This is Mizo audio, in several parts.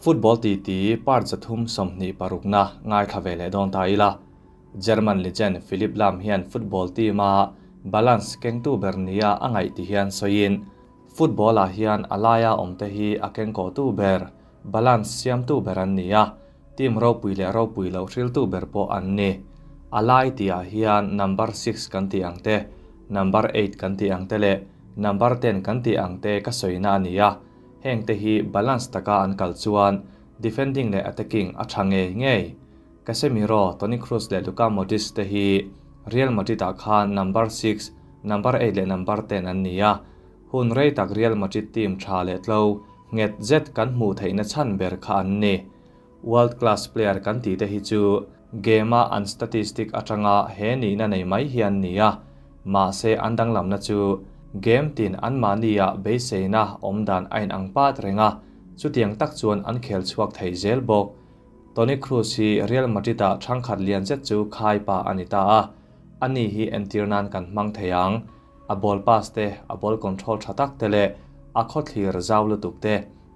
Football titi part 326 na ngaithla ve leh dawn ta ila. German legend Philipp Lahm hian football team a balance kengtu ber nia a ngaih ti hian sawiin, Football ah hian a laia awmte hi a kengkawhtu ber, balance siamtu ber an ni a, team ropui leh ropui loh hriltu ber pawh an ni. A lai tihah hian number six kan tih ang te, number eight kan tih ang te leh number ten kan tih ang te ka sawina a ni a, hengte hi balance taka an kal chuan defending leh attacking a tha ngei ngei. Casemiro, Toni Kroos leh Luka Modric te hi Real Madrid ah khan number six, number eight leh number ten an ni a. Hun rei tak Real Madrid team tha leh tlo, nghet zet kan hmuh theihna chhan ber kha an ni. World class player kan tih te hi chu game a an statistic atanga he nihna nei mai hi an ni a. Mahse an danglamna chu game tin anmahni ah beiseina awm dan a inang pat reng a, chutiang tak chuan an khel chhuak thei zel bawk. Toni Kroos hi Real Madrid-ah thangkhat lian zet chu khai pa a ni ta a, ani hi entir nan kan hmang thei ang. A ball pass te, a ball control tha tak te leh a khawthlir zau lutuk te,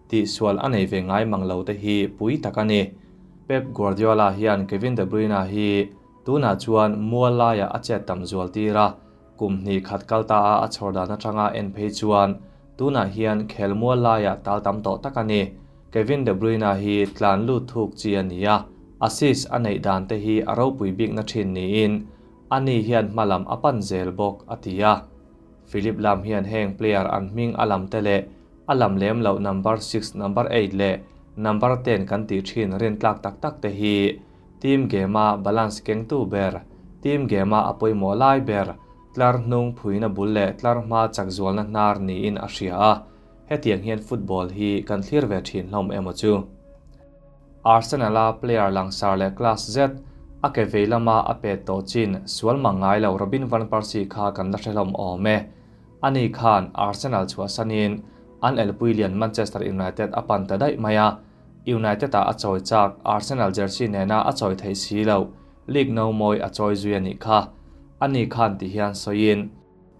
tihsual a nei ve ngai mang lo te hi pui tak a ni. Pep Guardiola hian Kevin De Bruyne hi tunah chuan mual laiah a chet tam zual tir a, kum hnih khat kal ta a a chhawr dan atanga en phei chuan tunah hian khel mual laiah tal tam tawh tak a ni. Kevin De Bruyne hi tlan lut thuk chi a ni a, assist a neih dan te hi a ropui bikna thin niin ani hian hmalam a pan zel bawk, a ti a. Philipp Lahm hian heng player an hming a lam te leh a lam lem loh number six, number eight leh number ten kan tih thin rintlak tak tak te hi team game-a balance kengtu ber, team game-a a pawimawh lai ber, tlar hnung phuina bul leh tlar hma chak zualna hnar niin a hria a. Hetiang hian football hi kan thlir ve thin hlawm emaw chu. Arsenal-a player langsar leh class zet, a ke vei lama a pet tawh chin sual mang ngai lo Robin van Persie kha kan la hre hlawm awm e. Ani khan Arsenal chhuahsanin an elpui lian Manchester United a pan ta daih mai a, United-ah a chawi chak Arsenal jersey nena a chawi theih si loh league no mawi a chawi zui a nih kha. Ani khan ti hian sawiin.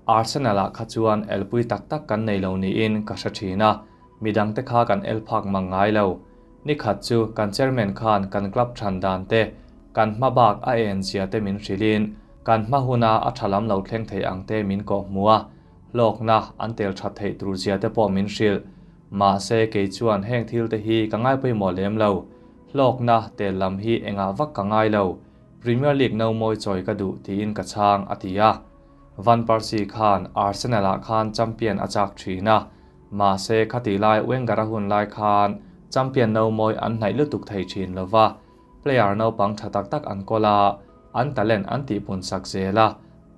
Arsenal-ah kha chuan elpui tak tak kan nei lo niin ka hre thin a, midangte kha kan el phak mang ngai lo. Nikhat chu kan chairman khan kan club than dan te, kan hma bak a en zia te min hrilhin kan hma huna a tha lam lo thleng thei ang te min kawh hmu a, hlawkna an tel that theih tur zia te pawh min hrilh. Mahse kei chuan heng thil te hi ka ngai pawimawh lem lo. Hlawkna tel lam hi engah vak ka ngai lo. Premier League no mawi chawi ka duh tiin ka chhang, a ti a. Van Persie khan Arsenal-ah khan champion a chak thin a, mahse khati lai Wenger-a hun lai khan champion no mawi an hnaih lutuk thei thin lo va, player naupang tha tak tak an kawl a, an talent an tihpun sak zel a,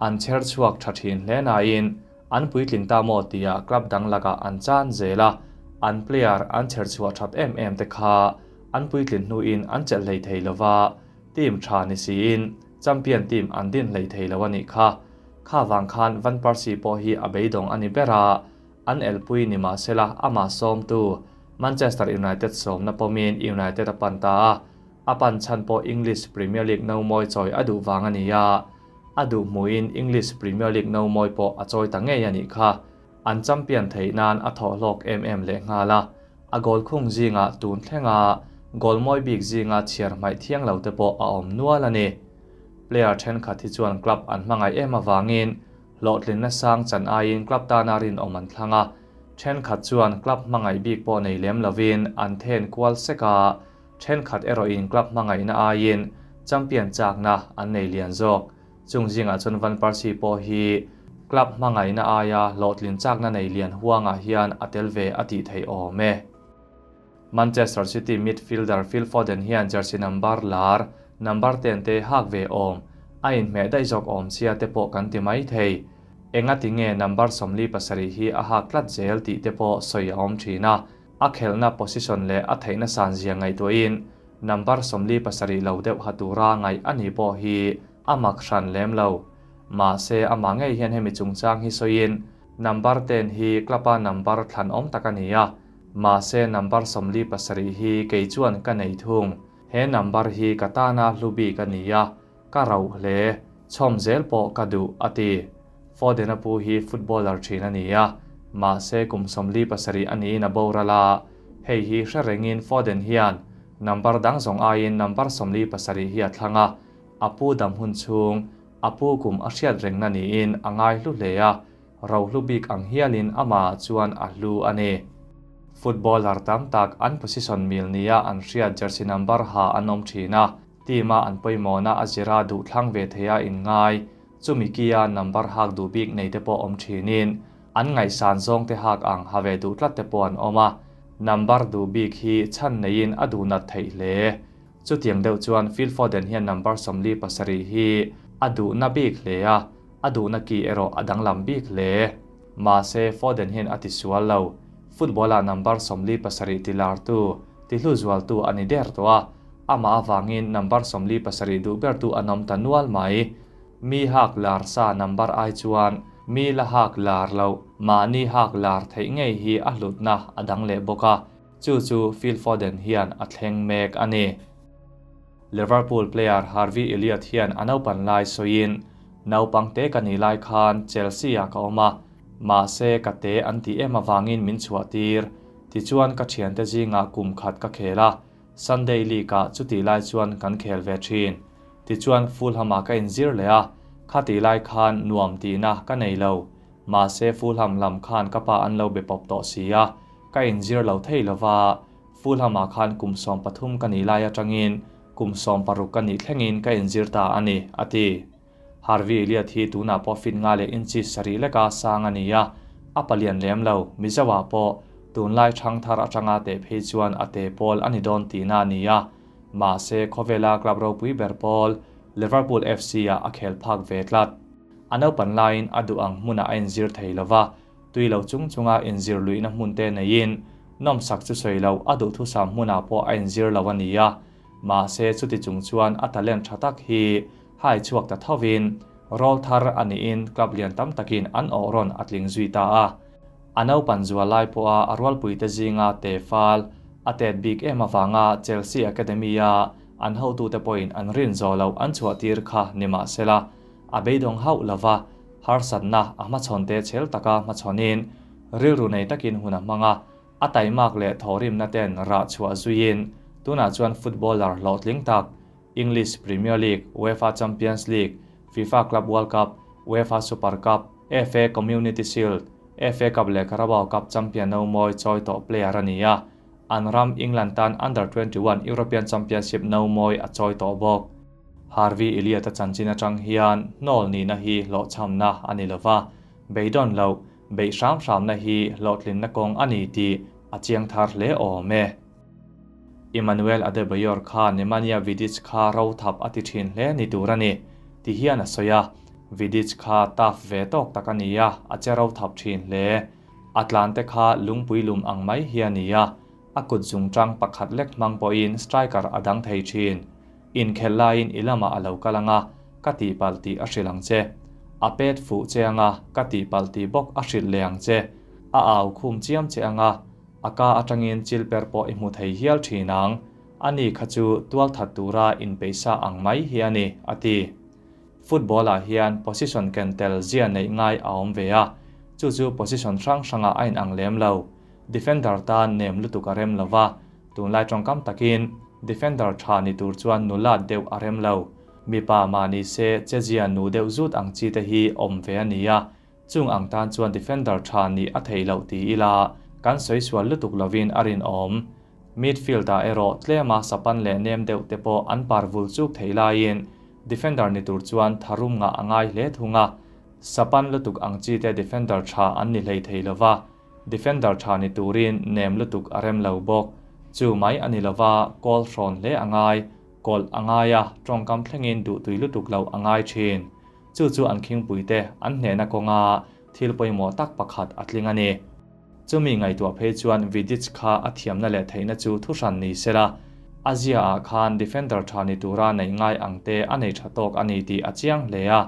an chher chhuak tha thin hle nain an puitling ta maw tia club dang lakah an chan zel a, an player an chher chhuah that em em te kha an puitlin hnuin an chelh hlei thei lo va, team tha ni siin Champion team an din hlei thei lo a nih kha. Kha vang khan Van Persie pawh hi a beidawng a ni ber a, an elpui ni mah sela amah sawmtu Manchester United sawmna pawmin United a pan ta a, a pan chhan pawh English Premier League no mawi chawi a duh vang a ni a, a duh hmuhin English Premier League no mawi pawh a chawi ta ngei a nih kha. An champion theih nan a thawh hlawk em em lehnghal a, A goal khung zingah tun thlenga goal mawi bik zinga chhiar hmaih thiang lo te pawh a awm nual a ni. Player thenkhat hi chuan club an hmangaih em avangin hlawhtlinna sang chan aiin club tana rinawm an thlang a, thenkhat chuan club hmangaih bik pawh nei lem lovin an then kual sek a, thenkhat erawhin club hmangaihna aiin champion chakna an nei lian zawk. Chung zingah chuan Van Persie pawh hi club hmangaihna aia hlawhtlin chakna nei lian huangah hian a tel ve a tih theih awm e. Manchester City midfielder Phil Foden hian jersey number lar number ten te hak ve awm, a inhmeh daih zawk awm sia te pawh kan ti mai thei. Engati nge number 47 hi a hak tlat zel tih te pawh sawi a awm thin a, a khelhna position leh a theihna san zia ngaihtuahin number 47 lo deuh ha tura ngaih a ni pawh hi a mak hran lem lo. Mahse, amah ngei hian hemi chungchang hi sawiin, Number ten hi club-a number thlan awm tak a ni a, mahse number 47 hi kei chuan ka nei thung. He number hi ka tana hlu bik a ni a, ka rauh hle, chhawm zel pawh ka duh, a ti. Foden-a pu hi footballer thin a ni a, mahse kum 47 a niin a boral a. Hei hi hre rengin Foden hian number dang zawng aiin number 47 hi a thlang a, a pu dam hun chhung, a pu kum a hriat rengna niin a ngai hlu hle a, rohlu bik ang hialin amah chuan a hlu a ni. Footballer tam tak an position mil nia an hriat jersey number ha an awm thin a, team-a an pawimawhna a zira duh thlang ve theia inngai, chumi kia number hak duh bik nei te pawh awm thinin an ngaihsan zawng te hak ang ha ve duh tlat te pawh an awm a, number duh bik hi chhan neiin a duh nat theih hle. Chutiang deuh chuan Phil Foden hian number 47 hi a duhna bik hle a, a duhna ki erawh a danglam bik hle. Mahse, Foden hian a tisual lo. Football-ah number 47 tilartu, tihluzualtu a ni der tawh a, amah avangin number 47 duh bertu an awm ta nual mai. Mi hak lar sa number ai chuan mi la hak lar loh, mahni hak lar theih ngei hi a hlutna a dang leh bawk a, chu chu Phil Foden hian a thleng mek a ni. Liverpool player Harvey Elliott hian a naupan lai sawiin, Naupang te ka nih lai khan Chelsea-ah ka awm a, mahse ka te an tih em avangin min chhuah tir. Tichuan ka thiante zingah kum khat ka khel a, Sunday League-ah chutih lai chuan kan khel ve thin. Tichuan Fulham-ah ka inzir leh a, khatih lai khan nuam tihna ka nei lo. Mahse Fulham lam khan ka pa an lo be pawp tawh si a, ka inzir lo thei lova, Fulham-ah khan kum 13 ka nih lai atangin kum 16 ka nih thlengin ka inzir ta a ni, a ti. Harvey Elliott hi tunah pawh fit nga leh inches sarih leka sang a ni a, a palian lem lo, Mizoah pawh tunlai thang thar atanga teh phei chuan a te pawl a ni dawn tihna a ni a, mahse khawvela club ropui ber pawl Liverpool FC-ah a khel phak ve tlat. A naupan laiin a duh ang hmunah a inzir thei lova, tui lo chung chunga inzir luihna hmun te neiin nawmsak chu sawi lo a duhthusam hmunah pawh a inzir lo a ni a, mahse chuti chung chuan a talent tha tak hi hai chhuak ta thovin rawl thar a niin club lian tam takin an awh rawn a tling zui ta a. A naupan zual lai pawha a rualpuite zinga te fal a tet bik em avanga Chelsea Academy-a an hotute pawhin an rin zawh loh an chhuah tir kha ni mahsela a beidawng hauh lova harsatna a hmachhawn te chhel taka hmachhawnin rilru nei takin hun a hmang a, a taimak leh thawhrimna ten rah chhuah zuiin tunah chuan footballer hlawhtling tak English Premier League, UEFA Champions League, FIFA Club World Cup, UEFA Super Cup, FA Community Shield, FA Cup leh Carabao Cup champion no mawi chawi tawh player a ni a, an ram England tan Under 21 European Championship no mawi a chawi tawh bawk. Harvey Elliott-a chanchin atang hian hnawl nihna hi hlawhchhamna a ni lova, beidawn loh, beih hram hramna hi hlawhtlinna kawng a ni tih a chiang thar hle awm e. Emmanuel Adebayor kha Nemanja Vidic kha ro thap a ti thin hle ni tur a ni, ti hian a sawi a. Vidic kha tough ve tawk tak a ni a, a che ro thap thin hle. A tlan te kha lungpui lum ang mai hi a ni a, a kut zungtang pakhat lek hmang pawhin striker a dang thei thin. Inkhelh laiin i lamah a lo kal ang a, ka tihpalh tih a hrilh ang che. A pet fuh che ang a, ka tihpalh tih bawk a hrilh leh ang che. A au khum chiam che ang a, a ka atangin chil per pawh i hmu thei hial thin ang. Ani kha chu tual that tura inpeihsa ang mai hi a ni, a ti. Football-ah hian position ken tel zia neih ngai a awm ve a, chu chu position hrang hrangah a inang lem lo. Defender tan nem lutuk a rem lo va, tunlai tawngkam takin defender tha ni tur chuan nulat deuh a rem lo. Mipa mah ni se chezia nu deuh zut ang chi te hi awm ve a ni a, chung ang tan chuan defender tha nih a theih loh ti ila kan sawi sual lutuk lovin a rinawm. Midfield-ah erawh tlema sapan leh nem deuh te pawh an par vul chuk theih laiin defender ni tur chuan tharum ngah a ngai hle thung a, sapan lutuk ang chi te defender tha an ni hlei thei lova, defender tha ni turin nem lutuk a rem lo bawk. Chu mai a ni lova, kawl hrawn hle a ngai, kawlh a ngai a, tawngkam thlengin duhtui lutuk loh a ngai thin. Chu chu an khingpuite an hnehna kawnga thil pawimawh tak pakhat a tling a ni. Chumi ngaihtuah phei chuan Vidic kha a thiamna leh theihna chu thuhran ni sela, a ziaah khan defender tha ni tura neih ngai ang te a nei tha tawk a ni tih a chiang hle a.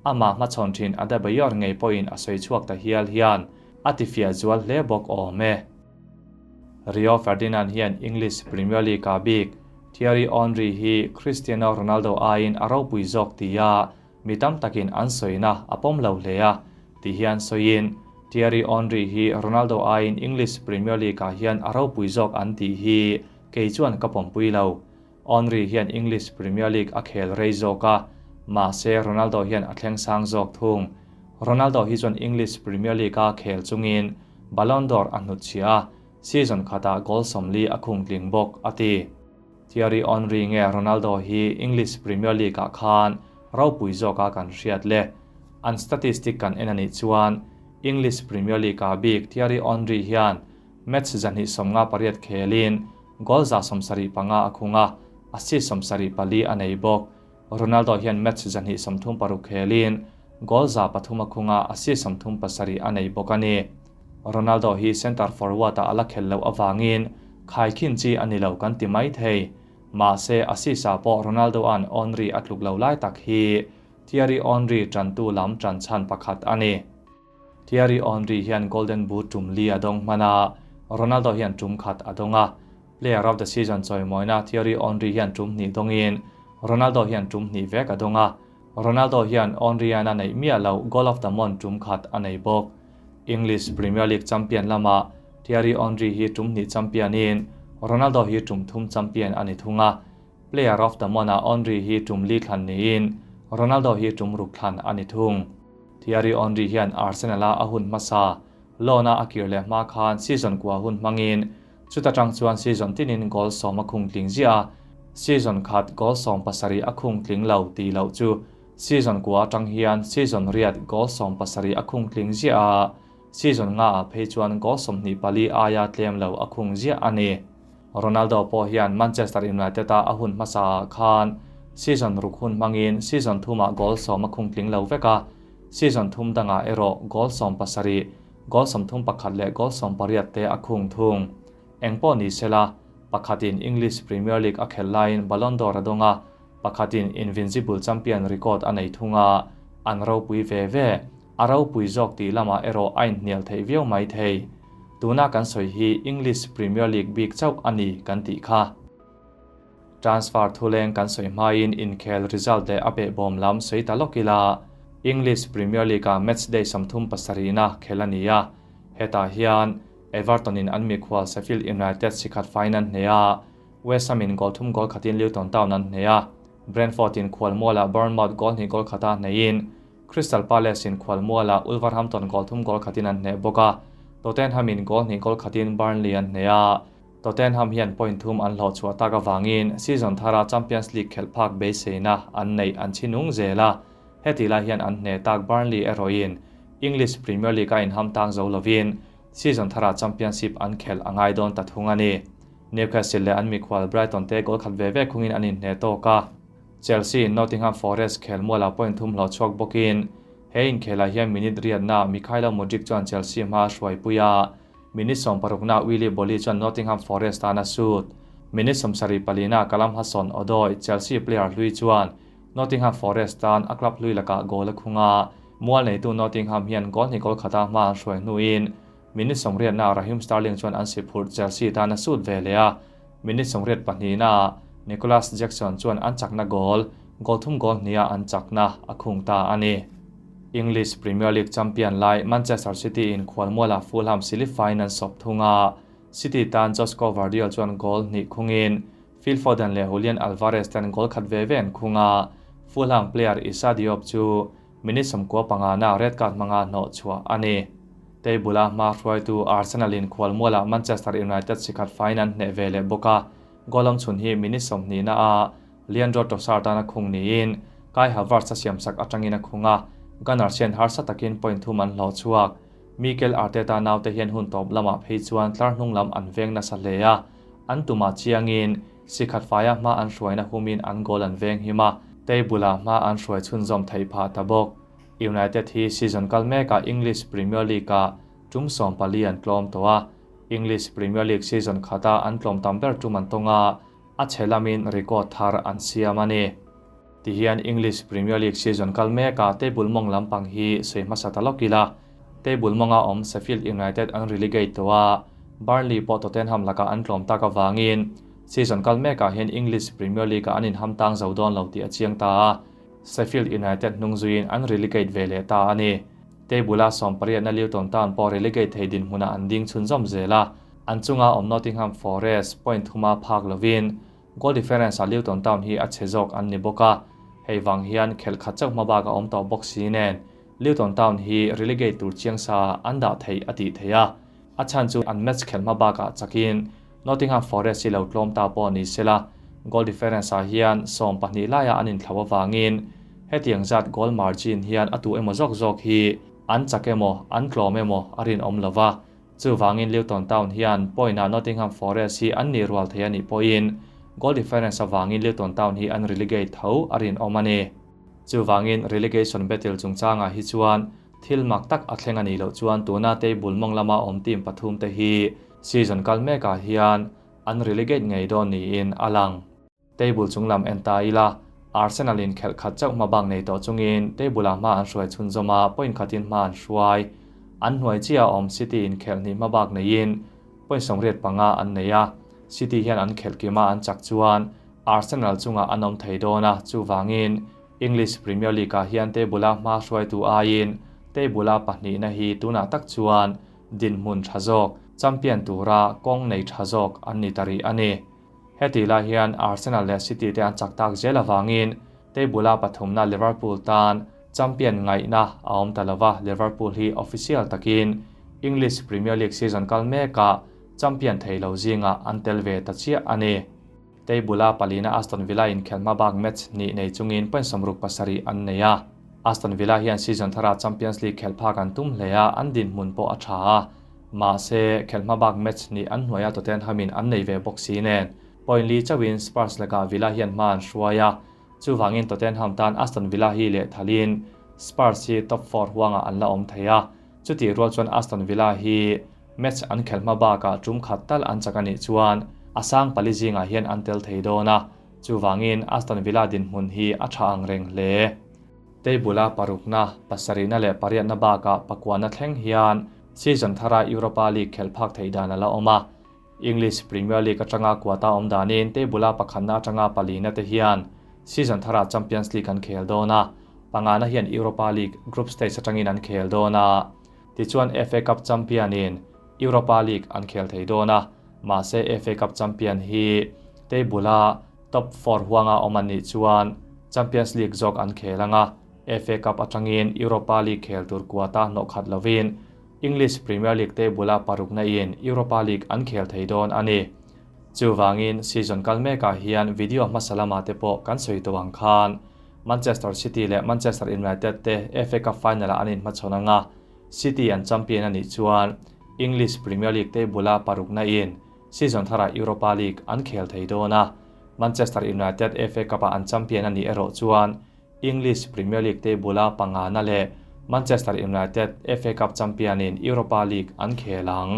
Amah hmachhawn thin Adebayor ngei pawhin a sawi chhuak ta hial hian a tifiah zual hle bawk awm e. Rio Ferdinand hian English Premier League-ah bik Thierry Henry hi Cristiano Ronaldo aiin a ropui zawk tia mi tam takin an sawina a pawm lo hle a, ti hian sawiin. Thierry Henry hi Ronaldo aiin English Premier League-ah hian a ropui zawk an tih hi kei chuan ka pawmpui lo. Henry hian English Premier League a khel rei zawk a, mahse Ronaldo hian a thleng sang zawk thung. Ronaldo hi chuan English Premier League-a khel chungin Ballon d'Or a hnutchhiah a, season khatah goal 40 a khung tling bawk, a ti. Thierry Henry nge Ronaldo hi English Premier League-ah khan ropui zawka kan hriat le. An statistic kan en a nih chuan English Premier League-ah bik Thierry Henry hian match 258 khelin goal 75 a khung a, assist 74 a nei bawk. Ronaldo hian match 236 khelin goal 103 a khung a, assist 37 a nei bawk a ni. Ronaldo hi centre forward-ah a la khel loh avangin khaikhin chi a ni lo kan ti mai thei. Mahse, assist-ah pawh Ronaldo-a'n Henry a tluk lo lai tak hi Thierry Henry tantu lam tan chhan pakhat a ni. Thierry Henry hian Golden Boot tum li a dawng hman a, Ronaldo hian tum khat a dawng a. Player of the Season chawimawina Thierry Henry hian tum hnih dawngin Ronaldo hian tum hnih vek a dawng a. Ronaldo hian Henry-a'n a neih miah loh Goal of the Month tum khat a nei bawk. English Premier League champion lamah Thierry Henry hi tum hnih champion-in Ronaldo hi tum thum champion a ni thung a. Player of the Month-ah Henry hi tum li thlan niin Ronaldo hi tum ruk thlan a ni thung. Thierry Henry hian Arsenal-a a hun hmasa loan-a a kir leh hma khan season kua hun hmangin chuta tang chuan season tinin goal 10 a khung tling ziah a, season khat goal 17 a khung tling lo tih loh chu season kua atang hian season riat goal 17 a khung tling ziah a, season nga ah phei chuan goal 24 aia tlem lo a khung ziah a ni. Ronaldo pawh hian Manchester United-a a hun hmasa ah khan season ruk hun hmangin season thumah goal 10 a khung tling lo vek a, season thum dangah erawh goal 17, goal 31 leh goal 18 te a khung thung. Engpawh ni sela, pakhatin English Premier League a khel laiin Ballon d'Or a dawng a, pakhatin Invincible Champion record a nei thung a, an ropui ve ve. A ropui zawk tih lamah erawh a inhnial theih viau mai thei. Tuna kan sawi hi English Premier League bik chauh a ni kan tih kha. Transfer thuleng kan sawi hmain inkhel result leh a behbawm lam sawi ta lawk ila, English Premier League-ah matchday 37na khel a ni a, hetah hian Everton-in an mikhual Sheffield United sikhat faiin an hneh a, West Ham-in goal thum goal khatin Luton Town an hneh a, Brentford-in khualmualah Bournemouth goal hnih goal khata hnehin Crystal Palace-in khualmualah Wolverhampton goal thum goal khatin an hneh bawk a, Tottenham-in goal hnih goal khatin Burnley an hneh a, Tottenham hian point thum an hlawh chhuah tak avangin season thara Champions League khelh phak beiseina an neih an chhinung zel a, heti lai hian an hneh tak Burnley erawhin English Premier League a inham tang zo lovin season thara Championship an khelh a ngai dawn ta thung a ni. Newcastle leh an mikhual Brighton te goal khat ve ve khungin an inhneh tawk a, Chelsea in Nottingham Forest khelmualah point thum hlawh chhuak bawkin he inkhelah hian minute riatna Mykhailo Mudryk chuan Chelsea hma a hruaipui a, minute 16na Willy Boly chuan Nottingham Forest tan a sut. Minute 74na Callum Hudson-Odoi, Chelsea player hlui chuan Nottingham Forest tan a club hlui lakah goal a khung a, mual neitu Nottingham hian goal hnih goal khata hma an hruai hnuin minute 80na Raheem Sterling chuan an si phurh Chelsea tan a sut ve leh a, minute 82na Nicolas Jackson chuan an chakna goal, goal thum goal hniha an chakna a khung ta a ni. English Premier League champion lai Manchester City in khualmualah Fulham silifaiin an sawp thung a, City tan Josko Gvardiol chuan goal hnih khungin Phil Foden leh Julian Alvarez ten goal khat ve ve an khung a, Fulham player Issa Diop chu minute 95na red card hmanga hnawh chhuah a ni. Table-a hma hruaitu Arsenal in khualmualah Manchester United sikhat faiin an hneh ve leh bawk a, goal awm chhun hi minute 20na a Leandro Trossard tan a khung niin Kai Havertz a siamsak atangin a khung a, Gunners hian harsa takin point thum an hlawh chhuak. Mikel Arteta naute hian hun tawp lamah phei chuan tlar hnung lam an veng nasa hle a, an tumah chiangin sikhat faia hma an hruaina humin an goal an veng him a, table-ah hma an hruai chhunzawm theih phah ta bawk. United hi season kal mekah English Premier League-ah tum 14 an tlawm tawh a, English Premier League season khata an tlawm tam ber tum an tawng a, a chhe lamin record thar an siam a ni. Tihian English Premier League season kal mekah table mawng lampang hi sawi hmasa ta lawk ila, table mawnga awm Sheffield United an relegate tawh a, Burnley pawh Tottenham lakah an tlawm tak avangin season kal mekah hian English Premier League-ah an inham tang zo dawn lo tih a chiang ta a, Sheffield United hnung zuiin an relegate ve leh ta a ni. Table-a sawmpariatna Luton Town pawh relegate thei dinhmunah an ding chhunzawm zel a, an chunga awm Nottingham Forest point thuma phak lovin goal difference-ah Luton Town hi a chhe zawk an ni bawk a, hei vang hian khelh khat chauh hma bak a awm tawh bawk si nen Luton Town hi relegate tur chiang sa an dah theih a tih theih a, a chhan chu an match khelh hma bakah chakin Nottingham Forest hi lo tlawm ta pawh ni sela, goal difference-ah hian 12 laiah an inthlauh avangin hetiang zat goal margin hian a tu emaw zawk zawk hi an chak emaw an tlawm emaw a rinawm lo va. Chuvangin Luton Town hian point-ah Nottingham Forest hi an nih rual thei a nih pawhin goal difference avangin Luton Town hi an relegate tho a rinawm a ni. Chuvangin relegation battle chungchangah hi chuan thil mak tak a thleng a nih loh chuan tuna table mawng lama awm team pathum te hi season kal mekah hian an relegate ngei dawn niin a lang. Table chung lam en ta ila, Arsenal in khelh khat chauh hma bak nei tawh chungin table ah hma an hruai chhunzawm a, point khatin hma an hruai. An hnuai chiah a awm City in khelh hnih hma bak neiin point 85 an nei a, City hian an khelh kima an chak chuan Arsenal chungah an awm thei dawn a, chuvangin English Premier League-ah hian table-a hma hruaitu aiin table-a pahnihna hi tunah tak chuan dinhmun tha zawk, champion tura kawng nei tha zawk an ni ta rih a ni. Heti lai hian Arsenal leh City te an chak tak zel avangin table-a pathumna Liverpool tan champion ngaihna a awm ta lo va, Liverpool hi official takin English Premier League season kal mekah champion thei lo zingah an tel ve ta chiah a ni. Table-a palina Aston Villa inkhelh hma bak match hnih nei chungin point 67 an nei a. Aston Villa hian season thara Champions League khelh phak an tum hle a, an dinhmun pawh a tha a. Mahse, khelh hma bak match hnih an hnuaia Tottenham-in an nei ve bawk si nen, point li chauhin Spurs lakah Villa hian hma an hruai a. Chuvangin Tottenham tan Aston Villa hi lehthalin Spurs hi top four huangah an la awm thei a. Chutih rual chuan Aston Villa hi match an khelh hma bakah tum khat tal an chak a nih chuan a sang pali zingah hian an tel thei dawn a, chuvangin Aston Villa dinhmun hi a tha ang reng hle. Table-a parukna, pasarihna leh pariatna bakah pakuana thleng hian season thara Europa League khelh phak theih dan a la awm a. English Premier League atanga quota awm danin table-a pakhatna atanga palina te hian season thara Champions League an khel dawn a, pangana hian Europa League group stage atangin an khel dawn a. Tichuan FA Cup champion in Europa League an khel thei dawn a, mahse FA Cup champion hi table-a top four huanga awm an nih chuan Champions League zawk an khel ang a, FA Cup atangin Europa League khel tur quota hnawh khat lovin English Premier League table-a parukna in Europa League an khel thei dawn a ni. Chuvangin season kal mekah hian video hmasa lamah te pawh kan sawi tawh ang khan Manchester City leh Manchester United te FA Cup final-ah an inhmachhawn ang a, City an champion a nih chuan English Premier League table-a parukna in season tharah Europa League an khel thei dawn a, Manchester United FA Cup-ah an champion a nih erawh chuan English Premier League table-a pangana leh Manchester United FA Cup champion in Europa League an khel ang.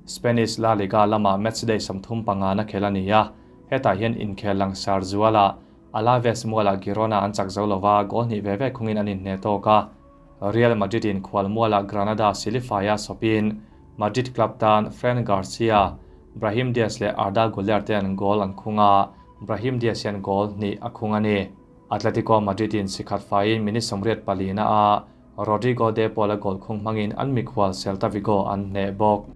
Spanish La Liga lamah matchday 35 na khel a ni a, hetah hian inkhel langsar zualah Alaves mualah Girona an chak zo lova, goal hnih ve ve khungin an inhne tawk a. Real Madrid in khual mualah Granada Silifai-a sawpin Madrid club tan Fran Garcia, Brahim Diaz leh Arda Guler ten goal an khung a, Brahim Diaz hian goal hnih a khung a ni. Atletico Madrid in sikhat faiin minute 84 na a Rodrigo De Paul-a goal khung hmangin an mikhual Celta Vigo an hneh bawk.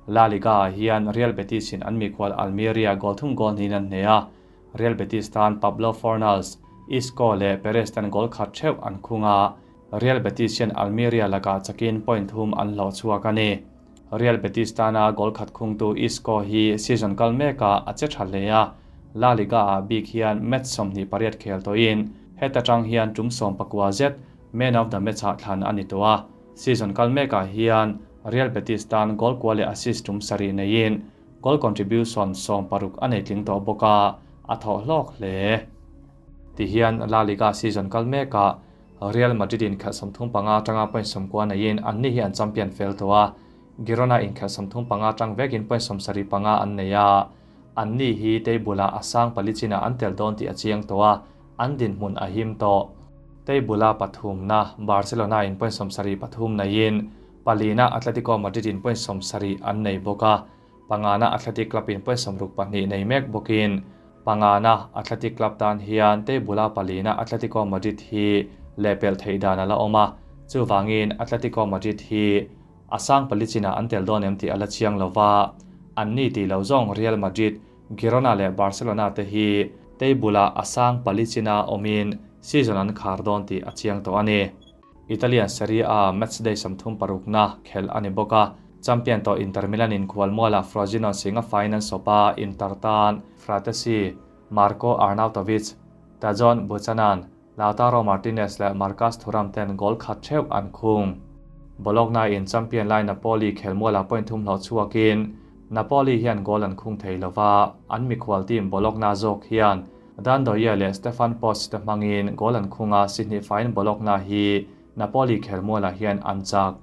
La Liga-ah hian Real Betis in an mikhual Almeria goal thum goal hnihin an hneh a, Real Betis tan Pablo Fornals, Isco leh Perez ten goal khat theuh an khung a, Real Betis hian Almeria lakah chakin point thum an hlawh chhuak a ni. Real Betis tana goal khat khungtu Isco hi season kal mekah a che tha hle a, La Liga-ah bik hian match 28 khel tawhin heta tang hian tum 19 zet man of the match-ah thlan a ni tawh a, season kal mekah hian Real Betis tan goal kua leh assist tum sarih neiin goal contribution 16 a nei tling tawh bawk a, a thawh hlawk hle. Tihian La Liga season kal mekah Real Madrid in khelh 35 atanga point 90 neiin anni hi an champion fel tawh a, Girona in khelh 35 atang vekin point 75 an nei a, anni hi table-ah a sang pali chinah an tel dawn tih a chiang tawh a, an dinhmun a him tawh. Table-a pathumna Barcelona in point 73 neiin palina Atletico Madrid in point 70 an nei bawk a, pangana Athletic Club in point 62 nei mek bawkin pangana Athletic Club tan hian table-a palina Atletico Madrid hi lehpelh theih dan a la awm a, Chuvangin Atletico Madrid hi a sang pali chinah an tel dawn em tih a la chiang lo va, anni tih lo zawng Real Madrid, Girona leh Barcelona te hi table-ah a sang pali china awmin season an khar dawn tih a chiang tawh a ni. Italian Serie A matchday 30 parukna khelh a ni bawk a, champion tawh Inter Milan in khualmualah Frosinone singa faiin an sawp a, Inter tan Frattesi, Marko Arnautovic, Tajon Buchanan, Lautaro Martinez leh Marcus Thuram ten goal khat theuh an khung. Bologna in champion lai Napoli khelmualah point thum hlawh chhuakin Napoli hian goal an khung thei lova, an mikhual team Bologna zawk hian Dan Doye leh Stefan Posch te hmangin goal an khung a, Sydney faiin Bologna hi Napoli khelmualah hian an chak.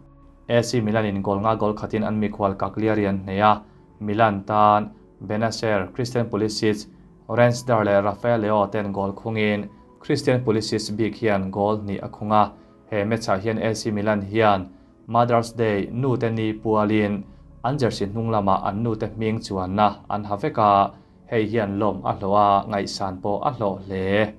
AC Milan in goal nga goal khatin an mikhual Cagliari an hneh a, Milan tan Bennacer, Christian Pulisic, Rensdar leh Rafael Leao ten goal khungin Christian Pulisic bik hian goal hnih a khung a, he match-ah hian AC Milan hian Mother's Day nu te ni pualin an jersey hnung lamah an nu te hming chuanna an ha vek a, hei hian lawm a hlawh a, ngaihsan pawh a hlawh hle.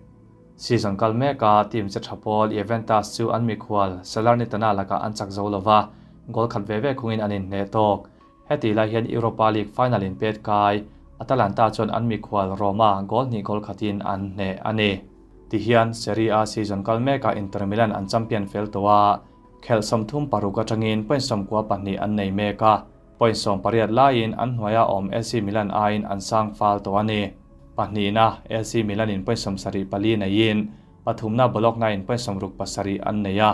Season kal meka team che tha pawl Juventus chu an mikhual Salernitana lakah an chak zo lova, goal khat ve ve khungin an inhneh tawk. Heti lai hian Europa League final in pet kai Atalanta chuan an mikhual Roma goal hnih goal khatin an hneh a ni. Tihian Serie A season kal mekah Inter Milan an champion fel tawh a, khelh 36 atangin point 92 an nei mek a, point 18 laiin an hnuaia awm AC Milan aiin an sang fal tawh a ni. Pahnihna AC Milan in point 74 neiin pathumna Bologna in point 67 an nei a,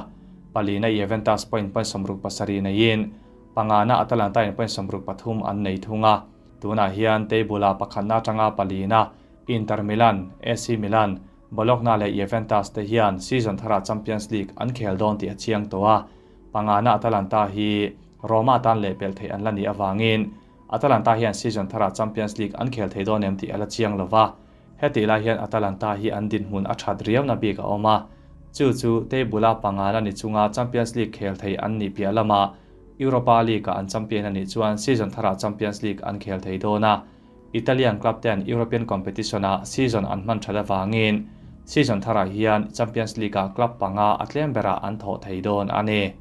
palina Juventus point point 67 neiin Pangana Atalanta in point 63 an nei thung a, tunah hian table-ah pakhatna atanga palina Inter Milan, AC Milan, Bologna leh Juventus te hian season tharah Champions League an khel dawn tih a chiang tawh a, pangana Atalanta hi Roma tan leh pelh theih an la nih avangin Atalanta hian season tharah Champions League an khel thei dawn em tih a la chiang lo va, hetih lai hian Atalanta hi an dinhmun a that riauna bik a awm a, chu chu table-a pangana ni chunga Champions League khel thei an nih piah lamah Europa League-ah an champion a nih chuan season tharah Champions League an khel thei dawn a, Italian club ten European competition-ah season an hman that avangin season tharah hian Champions League-ah club panga a tlem berah an thawh thei dawn a ni.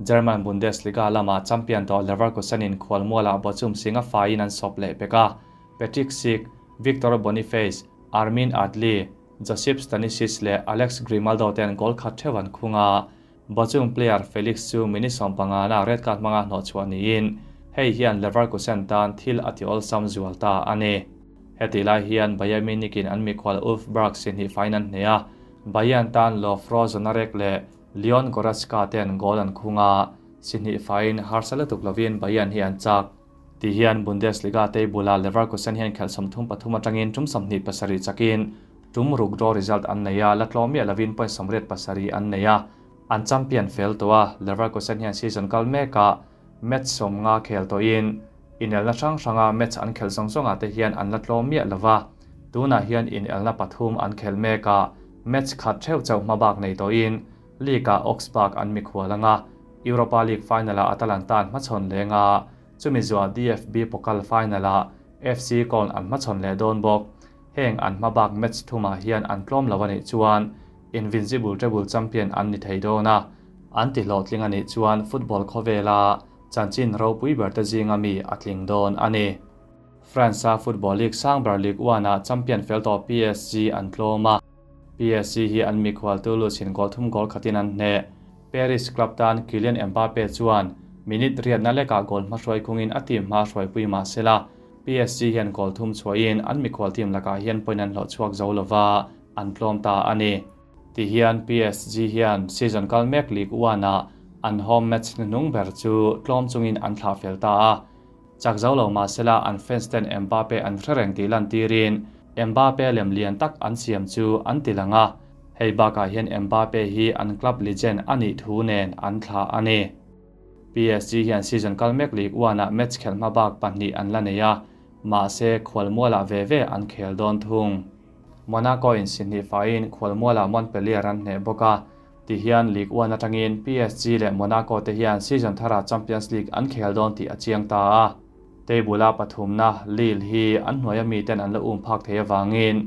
German Bundesliga lama champion tawh Leverkusen-in khualmualah Bochum singa faiin an sawp leh pek a, Patrick Schick, Victor Boniface, Armin Adli, Josip Stanisic leh Alex Grimaldo ten goal khat theuh an khung a, Bochum player Felix chu minute 15 na red card hmanga hnawh chhuah niin hei hian Leverkusen tan thil a ti awlsam zual ta a ni. Heti lai hian Bayern Munich in an mikhual Wolfsburg si hnih faiin an hneh a, Bayern tan Lovro Zonarek leh Leon Goretzka ten goal an khung a, si hnih faiin harsa lutuk lovin Bayern hi an chak. Ti hian Bundesliga table-ah Leverkusen hian khelh 33 atangin tum 27 chakin tum ruk draw result an nei a, la tlawm miah lovin point 87 an nei a, an champion fel tawh a, Leverkusen hian season kal mekah match 50 khel tawhin inelna hrang hranga match an khelh zawng zawngah te hian an la tlawm miah lova, tunah hian inelna pathum an khel mekah match khat theuh chauh hmabak nei tawhin League-ah Augsburg an mikhual anga, Europa League final-ah Atalanta an hmachhawn leng a, chumi zuah DFB Pokal final-ah FC Köln an hmachhawn leh dawn bawk. Heng an hmabak match thumah hian an tlawm lo a nih chuan Invincible Treble champion an ni thei dawn a, an ti hlawhtling a nih chuan football khawvela chanchin ropui ber te zinga mi a tling dawn a ni. France-a Football League sang ber Ligue 1-ah champion fel tawh PSG an tlawm a, PSG hi an mikhual Toulouse in goal thum goal khatin an hneh. Paris club tan Kylian Mbappe chuan minute riatna lekah goal hmahruai khungin a team hma hruaipui mah sela, PSG hian goal thum chhuahin an mikhual team lakah hian point an hlawh chhuak zo lova an tlawm ta a ni. Tihian PSG hian season kal mek Ligue 1-ah an home match hnuhnung ber chu tlawm chungin an thlah fel ta a. Chak zo lo mah sela an fans ten Mbappe an hre reng tih lantirin Mbappe lem lian tak an siam chu an ti lang a, hei bakah hian Mbappe hi an club legend a nih thu nen an thlah a ni. PSG hian season kal mek Ligue 1-ah match khelh hma bak pahnih an la nei a, mahse khualmualah ve ve an khel dawn thung. Monaco in si hnih faiin khualmualah Montpellier an hneh bawk a, Tihian Ligue 1 atangin PSG leh Monaco te hian season tharah Champions League an khel dawn tih a chiang ta a. Table-a pathumna Lille hi an hnuaia miten an la um phak thei avangin.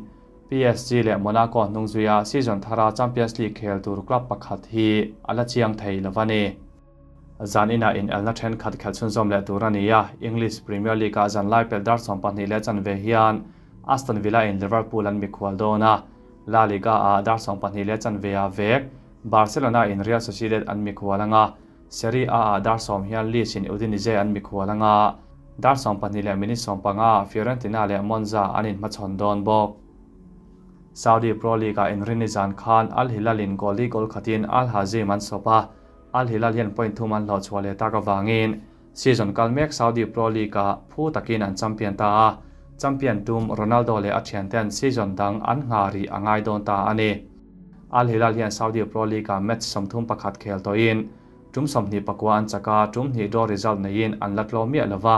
PSG leh Monaco hnung zuia season thara Champions League khel tur club pakhat hi a la chiang thei lo a ni. Zan inah inelna thenkhat khelh chhunzawm leh tur a ni a, English Premier League-ah zan lai pelh dar 22 leh chanve hian Aston Villa in Liverpool an mikhual dawn a, La Liga-ah dar 12 leh chanve-ah vek Barcelona in Real Sociedad an mikhual ang a, Serie A-ah dar 10 hian Leeds in Udinese an mikhual ang a, dar 12 leh minute 15-ah Fiorentina leh Monza an inhmachhawn dawn bawk. Saudi Pro League-ah inrinni zan khan Al Hilal in goal li goal khatin Al Hazim an sawp a, Al Hilal hian point thum an hlawh chhuah leh tak avangin season kal mek Saudi Pro League-ah phu takin an champion ta a, champion tum Ronaldo leh a thianten season dang an nghah rih a ngai dawn ta a ni. Al Hilal hian Saudi Pro League-ah match 31 khel tawhin tum 29 an chak a, tum hnih draw result neiin an la tlawm miah lova,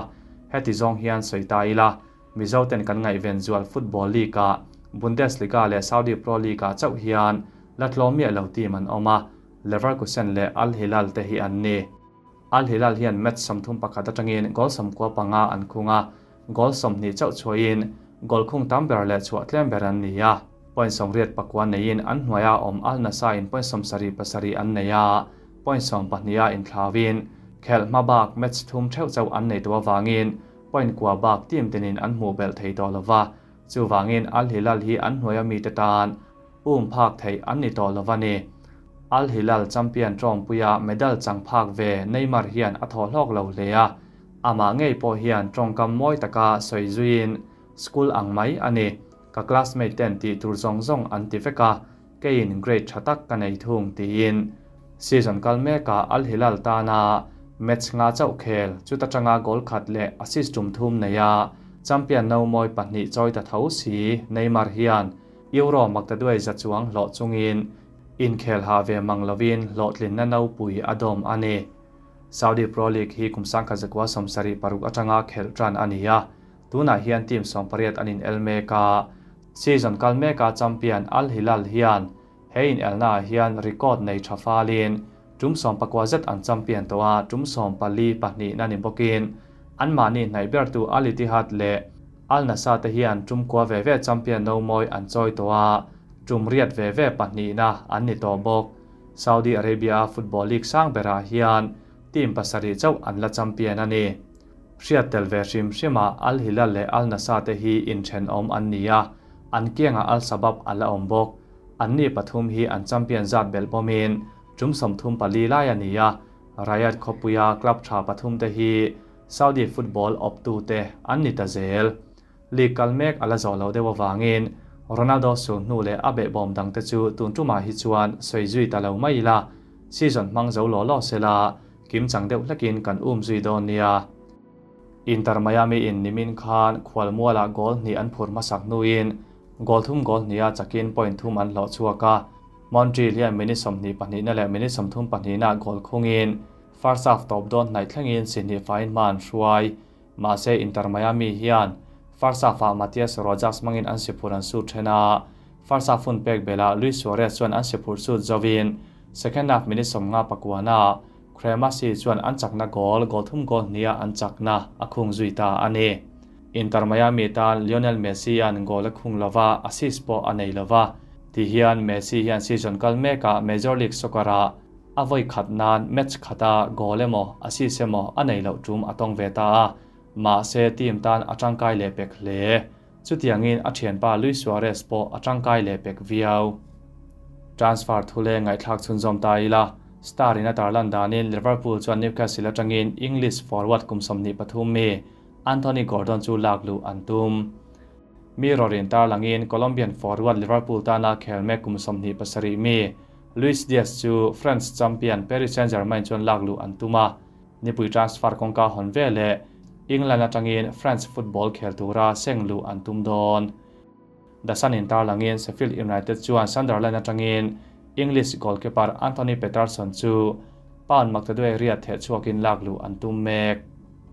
heti zawng hian sawi ta ila, Mizoten kan ngaihven zual Football League-ah, Bundesliga leh Saudi Pro League-ah chauh hian la tlawm miah lo team an awm a, Leverkusen leh Al Hilal te hi an ni. Al Hilal hian match 31 atangin goal 95 an khung a, goal 20 chauh chhuahin goal khung tam ber leh chhuah tlem ber an ni a. Point 84 neiin an hnuaia awm Al Nassr in point 77 an nei a, point 12 a inthlauin khelh hma bak match thum theuh chauh an nei tawh avangin point kua bak team tinin an hmuh belh thei tawh lova, chuvangin Al Hilal hi an hnuaia mite tan um phak theih an ni tawh lova ni. Al Hilal champion tawngpuia medal chang phak ve Neymar hian a thaw hlawk lo hle a, amah ngei pawh hian tawngkam mawi taka sawi zuiin school ang mai a ni, ka classmate ten tih tur zawng zawng an ti vek a, keiin grade tha tak ka nei thung tiin season kal mekah Al Hilal tana match nga chauh khel chuta tanga goal khat leh assist tum thum nei a, champion no mawi pahnih chawi ta tho si Neymar hian Euro maktaduai za chuang hlawh chungin inkhel ha ve mang lovin hlawhtlinna nopui a dawm a ni. Saudi Pro League hi kum 1976 atanga khelh tan a ni a, tunah hian team 18 an inel mek a, season kal meka champion Al Hilal hian he inelna ah hian record nei tha falin tum 19 zet an champion tawh a, tum 14 pahnih na ni bawkin anmahni hnaih bertu Al Ittihad leh Al Nassr te hian tum kua ve ve champion no mawi an chawi tawh a, tum riat ve ve pahnih na an ni tawh bawk. Saudi Arabia Football League sang berah hian team pasarih chauh an la champion a ni. Hriat tel ve hrim hrimah Al Hilal leh Al Nassr te hi inthenawm an ni a, an kiangah Al Shabab a la awm bawk. Anni pathum hi an champion zat belh bawmin tum 34 lai a ni a, Riyadh khawpuia club tha pathum te hi Saudi football awptu te an ni ta zel. League kal mek a la zawh lo deuh avangin Ronaldo sur hnu leh a behbawm dang te chu tun tumah hi chuan sawi zui ta lo mai ila, season hmang zo law law sela kim chang deuh hlekin kan um zui dawn nia. Inter Miami in nimin khan khualmualah goal hnih an phur hmasak hnuin goal thum goal hniha chakin point thum an hlawh chhuak a, Montreal hian minute 22 na leh minute 32 na goal khungin first half tawp dawn hnaih thlengin si hnih faiin hma an hruai. Mahse Inter Miami hian first half-ah Matias Rojas hmangin an si phur an sut then a, first half hun pek belah Luis Suarez chuan an si phur sut zovin second half minute 51 ah Cremasi chuan an chakna goal goal thum goal hniha an chakna a khung zui ta a ni. Inter Miami tan Lionel Messi an goal a khung lova, assist pawh a nei lova. Tihian Messi hian season kal mekah Major League Soccer-ah a vawi khat nan match khata goal emaw assist emaw a nei loh tum a tawng ve ta a, mahse team tan a tangkai leh pek hle. Chutiangin a thianpa Luis Suarez pawh a tangkai leh pek viau. Transfer thu le ngaihthlak chhunzawm ta ila, Star in a tarlan danin Liverpool chuan Newcastle atangin English forward kum 23 mi Anthony Gordon chu lak luh an tum. Mirror in tarlangin Colombian forward Liverpool tana khel mek kum 27 mi Luis Diaz chu France champion Paris Saint-Germain chuan lak luh an tum a, nipui transfer kawngka hawn ve leh England atangin France football khel tura seng luh an tum dawn. The Sun in tarlangin Sheffield United chuan Sunderland atangin English goalkeeper Anthony Patterson chu pound maktaduai riat theh chhuakin lak luh an tum mek.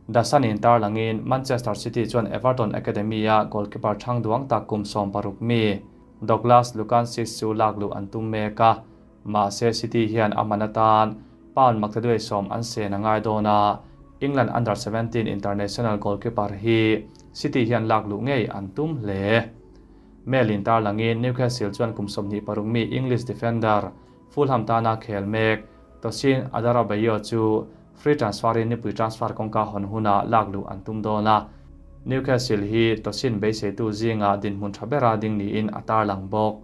The Sun in tarlangin Manchester City chuan Everton Academy-a goalkeeper thang duang tak kum 16 mi Douglas Lukancic chu lak luh an tum mek a, mahse City hian a man atan pound maktaduai 10 an sen a ngai dawn a, England Under-17 international goalkeeper hi City hian lak luh ngei an tum hle. Mail in tarlangin Newcastle chuan kum 26 mi English defender Fulham tana khel mek Tosin Adarabioyo chu free transfer in nipui transfer kawngka hawn hunah lak luh an tum dawn a. Newcastle hi Tosin beiseitu zingah dinhmun tha bera ding niin a tarlang bawk.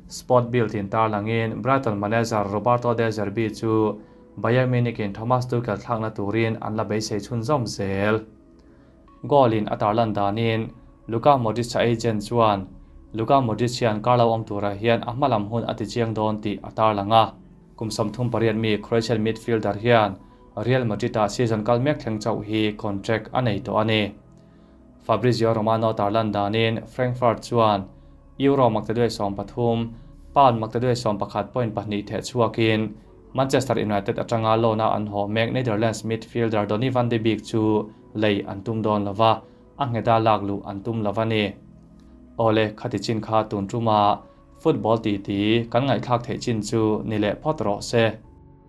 Sport Bild in tarlangin Brighton manager Roberto De Zerbi chu Bayern Munich in Thomas Tuchel thlakna turin an la beisei chhunzawm zel. Goal in a tarlan danin Luka Modric-a agent chuan Luka Modric hian kar lo awm turah hian a hmalam hun a tichiang dawn tih a tarlang a. Kum 38 mi Croatian midfielder hian Real Madrid-ah season kal mek thleng chauh hi contract a nei tawh a ni. Fabrizio Romano tarlan danin Frankfurt chuan Euro maktaduai 13, pound maktaduai 11.2 theh chhuakin Manchester United atanga loan-a an haw mek Netherlands midfielder Donny van de Beek chu lei an tum dawn lo va, a ngheta lak luh an tum lo a ni. Awle, khati chin kha tun tuma football titi kan ngaihthlak theih chin chu ni leh phawt rawh se.